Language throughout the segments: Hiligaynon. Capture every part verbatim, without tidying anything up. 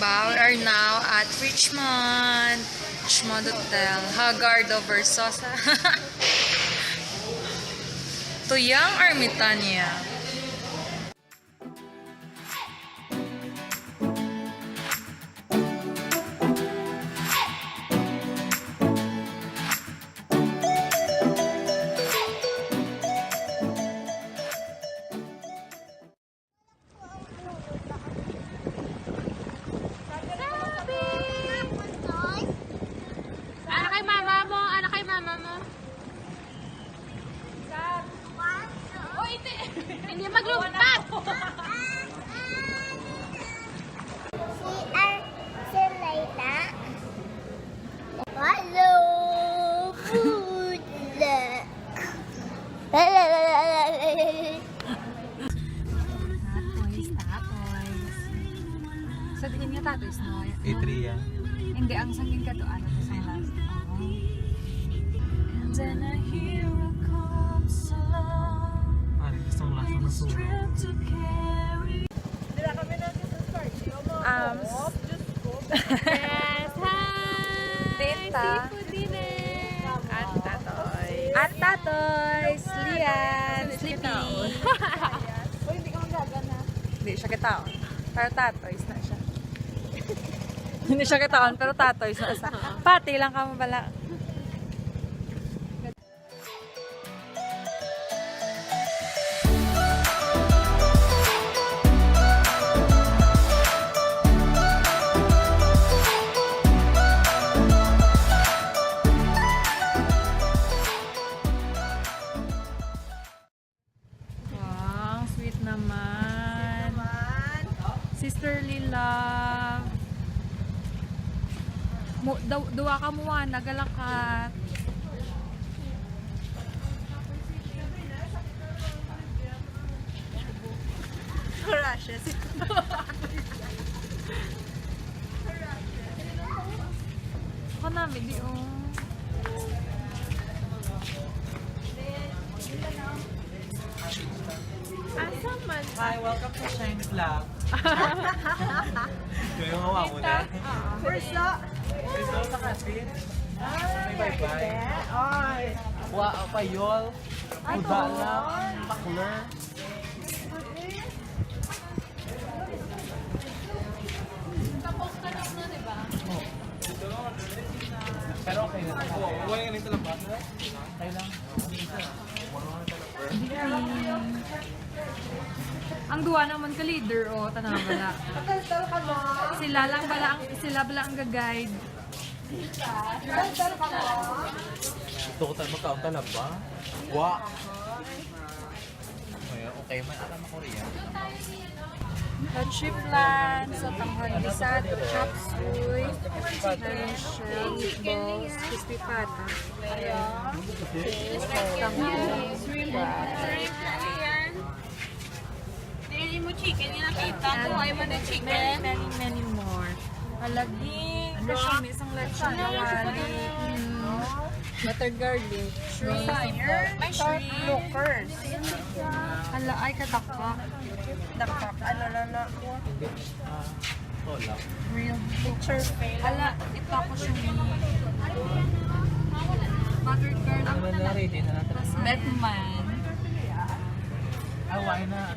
Ba, we are now at Richmond. Richmond Hotel. Hagar do Versosa. Tuyang Ermitaña. Ano kay mama mo? Ano kay mama mo? Oh, hindi. Hindi maglumpat. Si Ar-, si Layla. Hello, food. Tatoys, tatoys. Sa tingin niya tatoys, no? Atria. Hindi, ang sangin ka to, ano, sa last. Oo. And then a hero comes along. Ay, gusto mo lasa ng sunog. Strength to carry. Dira kami na sa Sparky. O, mga Ams. Diyos ko. Yes, hi! Tita. Seafood dinner. At Tatoy. At Tatoy, Lian, Sleepy. Uy, hindi ka magagana. Hindi siya kita. Pero Tatoys na siya. Hindi siya kita, pero Tatoys na siya. Pati lang ka mabala. Wow, ang sweet naman. Sisterly love. Mo, daw, duwa ka mo, ah, nagalakat. Rushes. Ako na, video. Asa man? Hi, welcome to Shang's Vlog. Kayo nga, wala. First sa First sa kasi. May bye-bye. Ay. Wa, payol. Ano? Udala. Bakler. Pero okay na. Okay lang. Ang duwa naman ka leader, oh, tanaw bala. Sila lang bala ang, sila bala ang ga-guide. Ito ko tayo magkaon talaba. Wa. Okay, okay man, alam ako riyan. Lunch plan sa tanghon, gisado, chop suey, shell, meatballs, crispy pata. Tanghon. Dili mo chicken, yung nakita ko, ay mo na chicken. Many, many, many more. Halaging, ano, sashimi, isang lechon kawali. Mm. Butter garlic. Shrimp. May shrimp. Lookers. Hala, ay, kadaka. Dakak. Ano na na? Real. Picture fail. Hala, ito ako siya ni Butter garlic. Ano na, ready na natin. Batman. Ah, why na?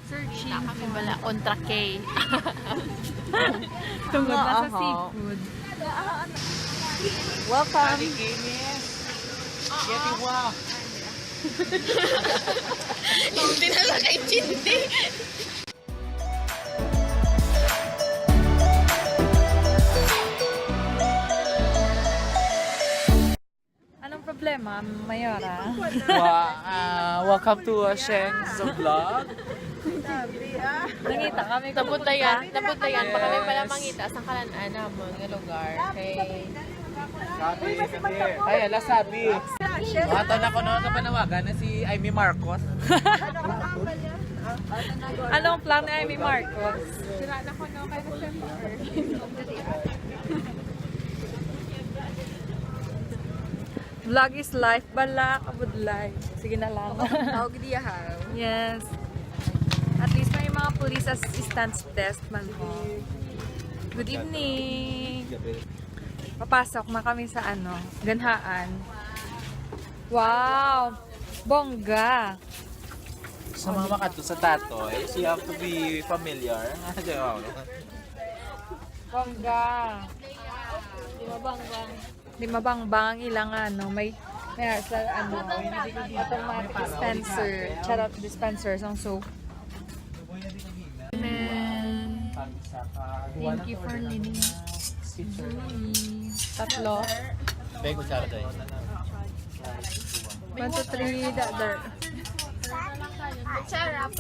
Searching for. Wala kami bala, kontra K. Tungod na sa seafood. Welcome. Yeti wa. Hindi na lang kay Chinti. Anong problema, Mayora? Wa-, ah, welcome to, uh, Sheng's vlog. Nangita kami. Nabudlayan, nabudlayan. Baka may pala mangita sa kanan-an namon nga lugar. Kay Ay, ala, sabi. Mata na ko noon sa panawagan na si Amy Marcos. Anong plan ni Amy Marcos? Sira na ko, no? Kaya na siya. Vlog is life, bala, kabudlay. Sige na lang. Tawag diya, ha? Yes. At least may mga police assistance desk man mo. Good evening. Papasok na kami sa ano, ganhaan. Wow! Bongga! Sa mga makadto sa Tatoy, you have to be familiar. Bongga! Di ba, Bongga? Di mabangbang ang ilang ano, may, may sa ano, automatic dispenser, charot dispenser, sang soap. Amen. Thank you for leading. Tatlo. May kutsara tayo. One, two, three, da, da. Sarap,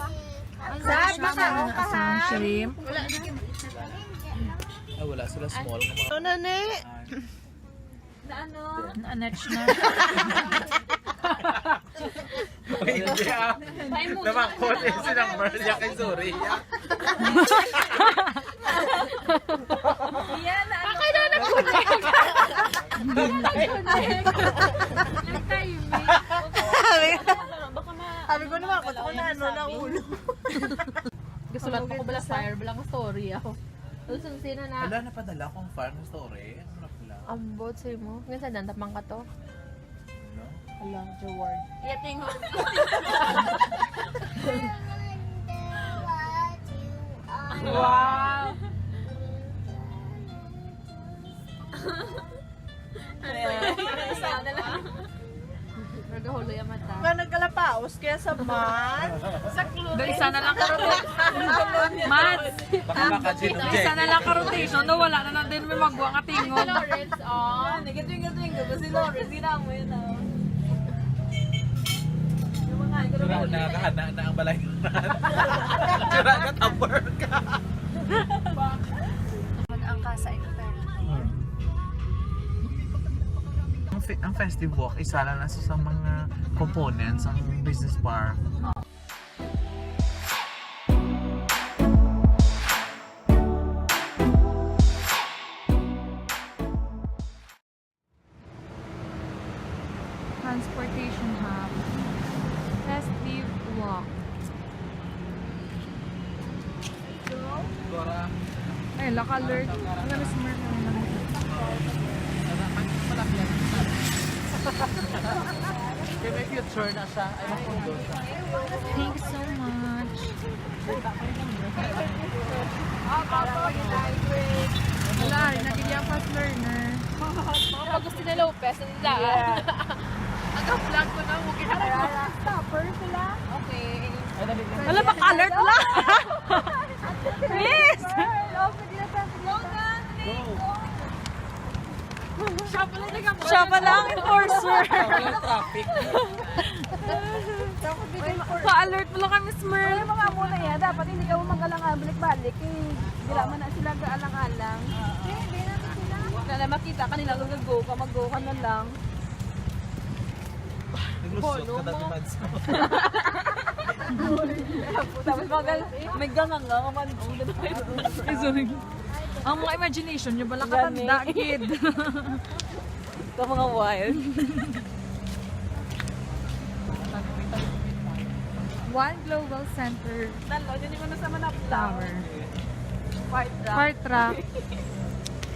makaon ka, ha? Shrimp. Ah, wala sila small. Ano na, ne? Na ano? Na-, next na. Ay, hindi, ah. Namakot yung sinang Maria kay Sorry. Yan, ano? Akin na nag-connect. Nag-timing. Sabi ko naman, ako na ano, naulo. Gusto lang ko bala fire, bala nga story ako. Tapos, sino na? Wala, napadala akong fire nga story. Ano na pala? Ambot sa imo. Nga sa danta pang ka to? No? Ala, Jaward. Yating. Wow! Nagahuloy ang mata. Nga nagkalapaos kaya sa man. Sa clothes. Isa na lang ka rotation. Mat! Baka maka-gin Isa na lang ka rotation, no? Wala na lang din may magwa nga tingog. Lawrence, oh. Nagitwing-twing ko si Lawrence. Ginawa mo yun, oh. Yung mga, yung mga, nakakahana na ang balay. Sira ka, tabor ka. Ang kasa, eh. Hmm. Ang fe-, ang Festive Walk, isa lang na sa, sa mga components ang business park. Transportation hub. Festive Walk. Ay, laka alert. Ang ganda sa mga. Kaya may future na siya. Ay, makundo siya. Thanks so much. Wala, naging yung fast learner. Mga pag gusto na Lopez, ang daan. Ang vlog ko na, huwag na. Stopper sila. Okay. Wala, baka alert lang. Please! Girl, open din ang pwede. Slow down, Nick. Siya pala nag-, siya pala ang enforcer. Walang traffic. Pa-alert mo lang kami, Smurf. Ay, mga muna yan. Dapat hindi ka mo mag-alang-alang, balik-balik. Eh, dira man na sila ga-alang-alang. Hindi, hindi natin sila. Wala na makita kanila, go, go ka, mag-go ka na lang. Naglusot ka dati, Mads. Tapos magal-, may ganang nga, kaman. Ay, sorry. Ang mga imagination nyo, bala katanda, kid. Ito mga wild. One Global Center. Talo, yun yung ano sa Manapla. Tower. Fire truck. Fire truck.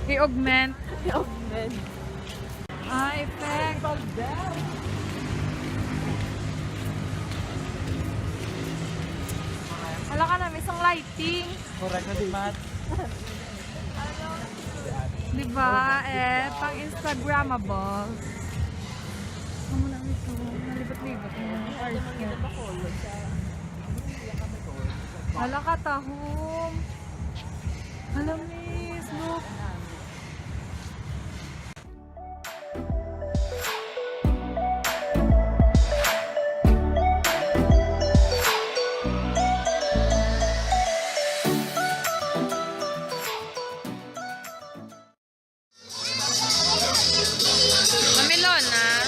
I-augment. I-augment. Ah, effect. Hala ka na, may isang lighting. Correct na di, Matt. Di ba? Eh, pang Instagrammable. Ang muna nito, nalibot-libot yung artist. Hala ka, tahom. Hala, miss, look. Mamilona.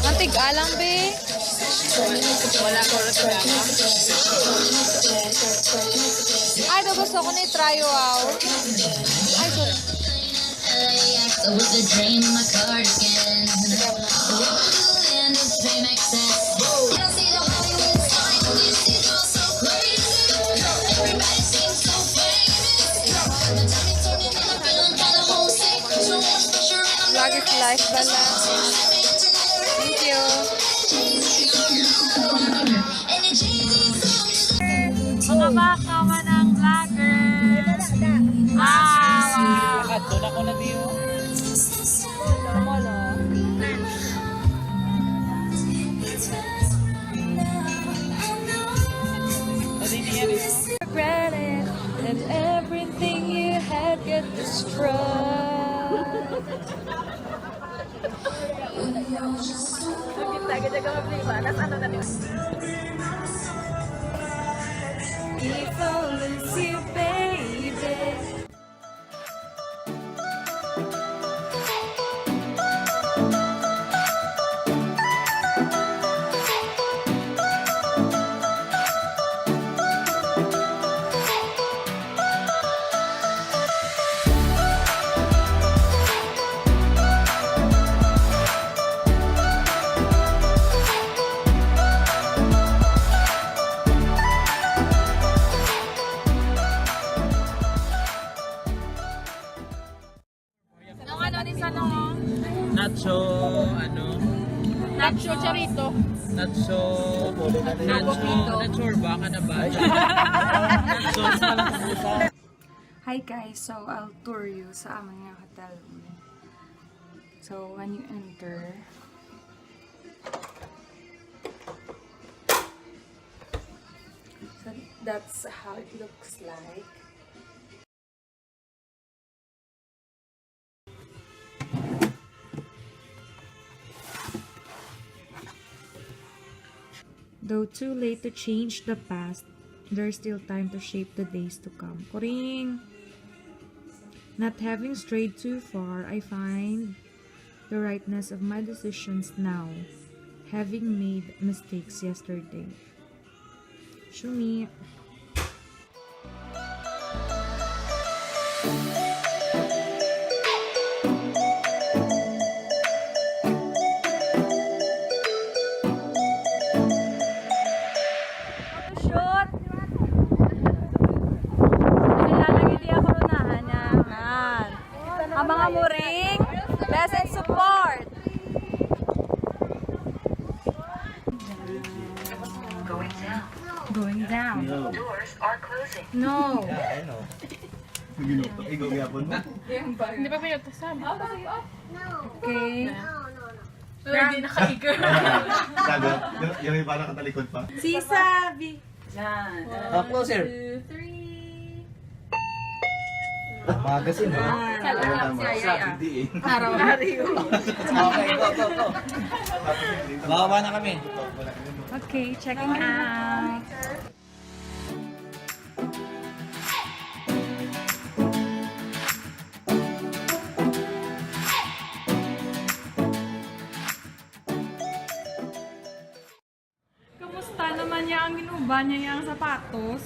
Ang tig-alang, be. Wala ko rin sa dama. Ay, daw gusto ko ni try, wow. Ay, sorry. With the dream, my cardigan. Ooh, and the fame excess. I see the Hollywood sign, this is all so crazy. Everybody seems so famous. The time is turning and I'm feeling kinda homesick. So much pressure and I'm Vlog is life, bala. Thank you. Mga baka man ang vlogger. Wow, wow. Adto na ko na, Tiyo. Granted, and everything you had get destroyed. Kita, kita ka problema. Nas ano na niyo? If only you, baby. Nung ano ni sa no? Nacho, ano? Nacho Charito. Nacho, nacho, nacho, baka na ba? Nacho. Hi guys, so I'll tour you sa amon nga hotel room. So when you enter, so that's how it looks like. Though too late to change the past, there's still time to shape the days to come. Kuring! Not having strayed too far, I find the rightness of my decisions now, having made mistakes yesterday. Shumi. Photoshoot. Kailangan hindi ako unahan niya. Yan. Ang mga muring, best in support. Going down. Going down. No. Doors are closing. No. Yeah, I know. Ikaw gyapon mo? Hindi pa pinagpasan. Okay. Pero hindi nakaiga. Sabi, yung, yung iba nakatalikod pa. Si Sabi. Yan. Ah, closer. Two, three. Magazine, ha? Ah. Kala ko lang siya, yeah, yeah. Sabi di eh. Araw. Araw. Okay, go, go, go. Bababa na kami. Okay, checking out. Kamusta naman niya ang ginuba niya, ang sapatos?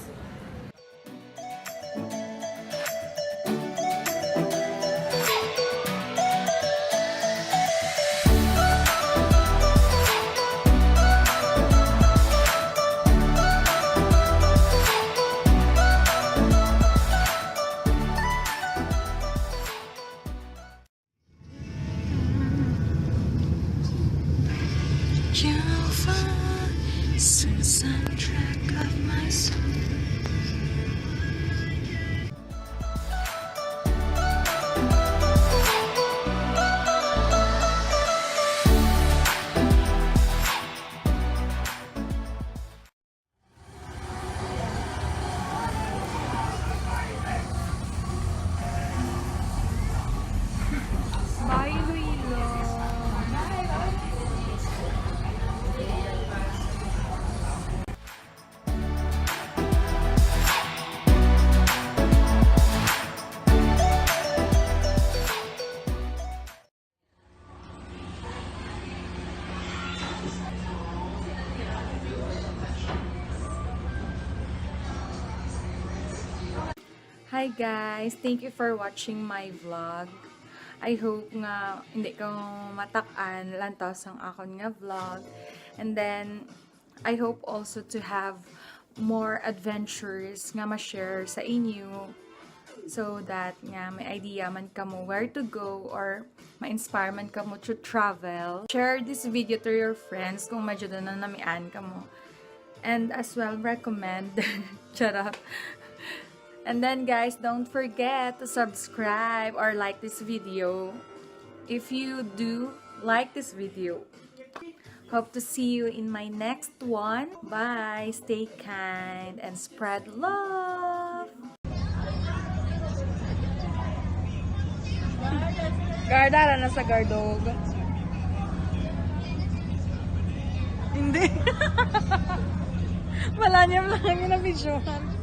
You'll find some soundtrack of my soul. Hi guys! Thank you for watching my vlog. I hope nga hindi ko matak-an lantaw sang akon nga vlog. And then, I hope also to have more adventures nga ma-share sa inyo, so that nga may idea man kamo where to go or ma-inspire man kamo to travel. Share this video to your friends kung medyo na namian kamo. And as well, recommend. Charot. And then guys, don't forget to subscribe or like this video. If you do like this video, hope to see you in my next one. Bye! Stay kind and spread love! Guard, ara na sa Gardog. Hindi. Wala niya lang yung nabidyohan.